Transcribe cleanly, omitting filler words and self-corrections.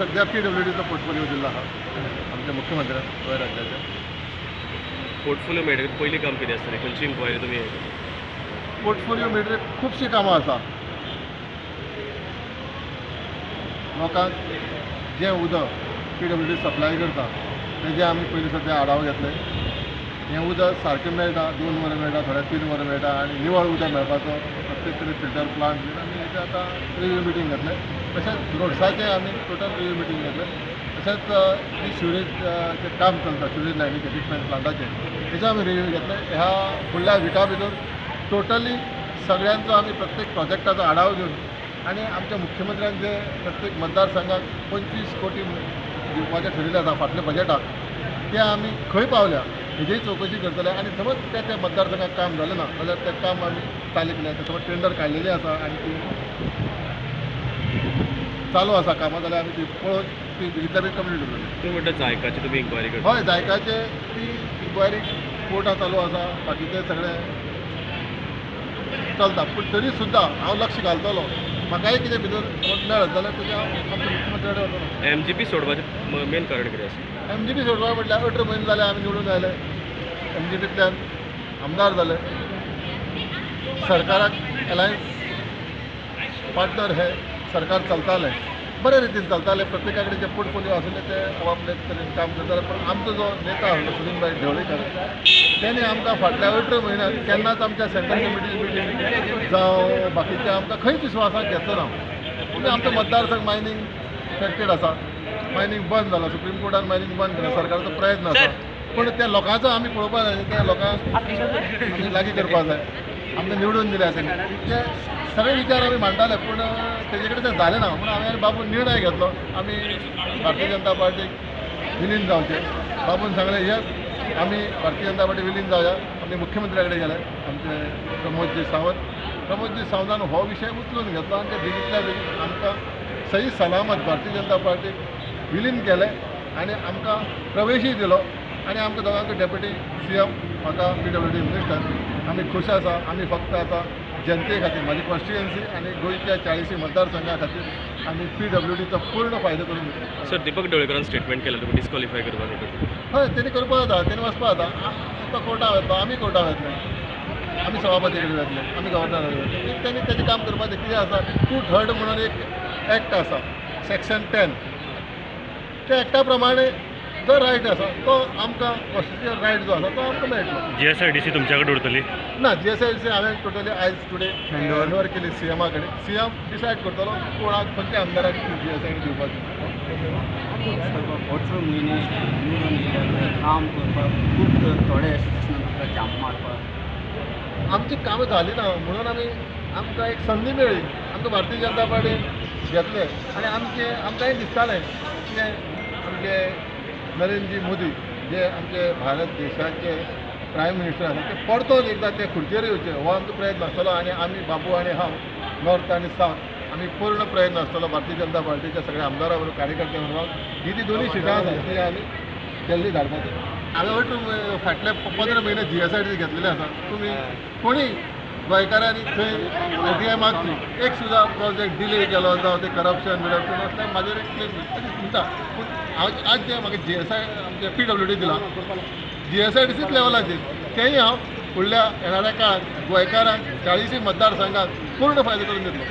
सध्या पीडब्ल्यूडीचो पोर्टफोलिओ दिल्लो आसा आमच्या मुख्यमंत्र्यान गोंय राज्याच्या. पोर्टफोलिओ मेळटकीर पयलीं काम कितें आसतलें, खंयची इन्क्वायरी तुमी? पोर्टफोलिओ मेळटकीर खुबशीं कामां आसा. लोकांक जें उदक पीडब्ल्यूडी सप्लाय करता तेजें आमी पयलीं सद्या आढावो घेतले. हें उदक सारकें मेळटा, 2 वरां मेळटा, थोड्या 3 वरां मेळटा आनी निवळ उदक मेळपाचो प्रत्येक कडेन फिल्टर प्लांट बीन आमी हेजें आतां रिव्यू मिटींग घेतले. तशेंच रोड्साचें आमी टोटल रिव्यू मिटींग घेतले. तशेंच जी सिवरेजाचें काम चलता, सिवरेज लायनीचें ट्रिटमेंट प्लांटाचें, तेजें आमी रिव्यू घेतले. ह्या फुडल्या विका भितर टोटली सगळ्यांचो आमी प्रत्येक प्रोजेक्टाचो आढावो घेवन आनी आमच्या मुख्यमंत्र्यान जे प्रत्येक मतदारसंघाक 25 कोटी दिवपाचें ठरिल्लें आसा फाटल्या बजेटाक, ते आमी खंय पावल्या हेजी चवकशी करतले. आनी समज त्या त्या मतदारसंघाक काम जालें ना जाल्यार तें काम आमी चालीक लायता. समज टेंडर काडलेली आसा आनी ती चालू आसा कामां जाल्यार आमी ती पळोवन ती बेगितल्या बेगीन कंप्लीट करतले. तुमी म्हणटा जायकाची तुमी इन्क्वायरी करता? हय, जायकाचे ती इन्क्वायरी कोर्टांत चालू आसा, बाकीचे सगळे चलता. पूण तरी सुद्दां हांव लक्ष घालतलो, म्हाकाय कितें भितर मेळत जाल्यार तुजें हांव आमच्या मुख्यमंत्र्या कडेन वतलो. एमजीपी सोडपाचें मेन कारण कितें आसा? एमजीपी सोडपाक म्हटल्यार 18 म्हयने जाले आमी निवडून आयले, एमजीपींतल्यान आमदार जाले, सरकाराक एलायन्स पार्टनर हे सरकार चलतालें, बरे रितीन चलतालें. प्रत्येका कडेन जे पोर्टफोलिओ आशिल्ले ते आपले तरेन काम करताले. पूण आमचो जो नेता आसलो सुदिनभाई ढवळीकर, तेणी आमकां फाटल्या 18 म्हयन्यांत केन्नाच आमच्या सेंट्रल कमिटी मिटींग जावं बाकीचे आमकां खंयच विश्वासाक घेतलो ना. पूण आमचो मतदारसंघ मायनींग अफेक्टेड आसा, मायनींग बंद जाला, सुप्रीम कोर्टान मायनींग बंद केला, सरकाराचो प्रयत्न आसा. पूण त्या लोकांचो आमी पळोवपाक जाय, त्या लोकांक आमी लागीं करपाक जाय, आमकां निवडून दिल्या तेणी ते सगळे विचार आमी मांडटाले, पूण तेजे कडेन तें जालें ना. म्हणून हांवें बाबून निर्णय घेतलो आमी भारतीय जनता पार्टीक विलीन जावचें. बाबून सांगलें येस, आमी भारतीय जनता पार्टी विलीन जावया. आमी मुख्यमंत्र्या कडेन गेले, आमचे प्रमोदजी सावंत. प्रमोदजी सावंतान हो विशय उचलून घेतलो आनी ते बेगींतल्या बेगीन आमकां सही सलामत भारतीय जनता पार्टीक विलीन केलें आनी आमकां प्रवेशूय दिलो आनी आमकां दोगांक डेप्युटी सीएम, म्हाका पीडब्ल्यूडी मिनिस्टर. आमी खूश आसा. आमी फक्त आतां जनते खातीर, म्हाजी कॉन्स्टिट्युएन्सी आनी गोंयच्या 40 मतदारसंघा खातीर आमी पीडब्ल्यूडीचो पूर्ण फायदो करून दितले. सर, दीपक ढवळीकरान स्टेटमेंट केलें तुमी डिस्क्वॉलिफाय करपाक? हय, तेणी करपाक जाता, तेणी वचपाक जाता. तो कोर्टाक वतलो, आमी कोर्टाक वतले, आमी सभापती कडेन वतले, आमी गव्हर्नरा कडेन वतले. तेणी तेजें काम करपाचें. कितें आसा, 2/3 म्हणून एक एक्ट आसा, सेक्शन 10, त्या एक्टा प्रमाणे जो रायट आसा तो आमकां कॉन्स्टिट्युशनल रायट जो आसा तो आमकां मेळटलो. जीएसआयडीसी तुमच्या कडेन उरतली? ना, जीएसआयडीसी हांवें टोटली आयज टुडे हँड ओवर केली सीएमा कडेन. सीएम डिसायड करतलो कोणाक खंयच्या आमदाराक जीएसआयडी दिवपाची. 18 म्हयने निवडून येयल्यार काम करपाक खूब थोडे दिसना तुमकां जाम मारपाक? आमची कामां जालीं ना म्हणून आमी आमकां एक संदी मेळ्ळी, आमकां भारतीय जनता पार्टी घेतले आनी आमचें आमकांय दिसतालें की आमचे नरेंद्रजी मोदी जे आमचे भारत देशाचे प्रायम मिनिस्टर आसा ते परतून एकदां ते खुर्चेर येवचे हो आमचो प्रयत्न आसतलो. आनी आमी बाबू आनी हांव नॉर्थ आनी सावथ आमी पूर्ण प्रयत्न आसतलो भारतीय जनता पार्टीच्या सगळ्या आमदारां बरोबर कार्यकर्त्यां बरोबर ही ती दोनूय सिटां आसा ती आमी दिल्ली धाडपाची. हांवें 18 फाटले 15 म्हयने जीएसआयडी घेतलेले आसा. तुमी कोणी गोंयकारांनी थंय आरटीआय मागची, एक सुद्दां प्रोजेक्ट डिले केलो जावं ते करप्शन बिरप्शन असलें म्हाजेर एक क्लेम दिता. पूण आज जे म्हाका जीएसआय आमचें पीडब्ल्यूडी दिलां जीएसआयडीसीच लेवलाचेर, तेंय हांव फुडल्या येणाऱ्या काळांत गोंयकारांक 40 मतदारसंघाक पूर्ण फायदो करून दितलो.